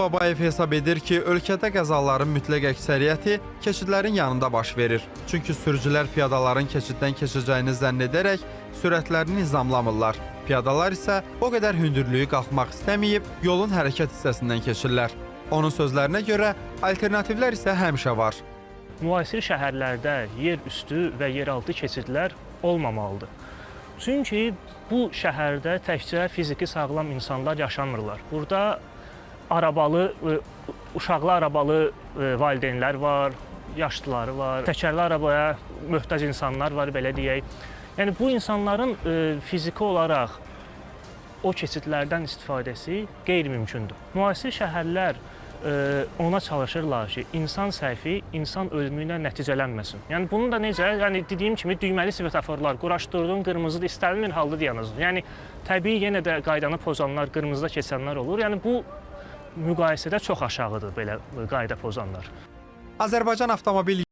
Babayev hesab edir ki, ölkədə qəzaların mütləq əksəriyyəti keçidlərin yanında baş verir. Çünki sürücülər piyadaların keçiddən keçəcəyini zənn edərək sürətlərini nizamlamırlar. Piyadalar isə o qədər hündürlüyü qalxmaq istəməyib yolun hərəkət hissəsindən keçirlər. Onun sözlərinə görə alternativlər isə həmişə var. Müasir şəhərlərdə yer üstü və yeraltı keçidlər olmamalıdır. Çünki bu şəhərdə təkcə fiziki sağlam insanlar yaşamırlar. Burada arabalı, uşaqlı arabalı valideynlər var, yaşlıları var, təkərli arabaya möhtac insanlar var, belə deyək. Yəni bu insanların fiziki olaraq o keçidlərdən istifadəsi qeyri-mümkündür. Müasir şəhərlər ona çalışırlar ki, insan səhvi insan ölümü ilə nəticələnməsin. Yəni bunu da necə? Yəni dediyim kimi düyməli svetoforlar quraşdırdın, qırmızıdır, istənilən halda dayanacaq. Yəni təbii yenə də qaydanı pozanlar, qırmızıda keçənlər olur. Yəni bu müqayisədə çox aşağıdır belə qayda pozanlar. Azərbaycan Avtomobil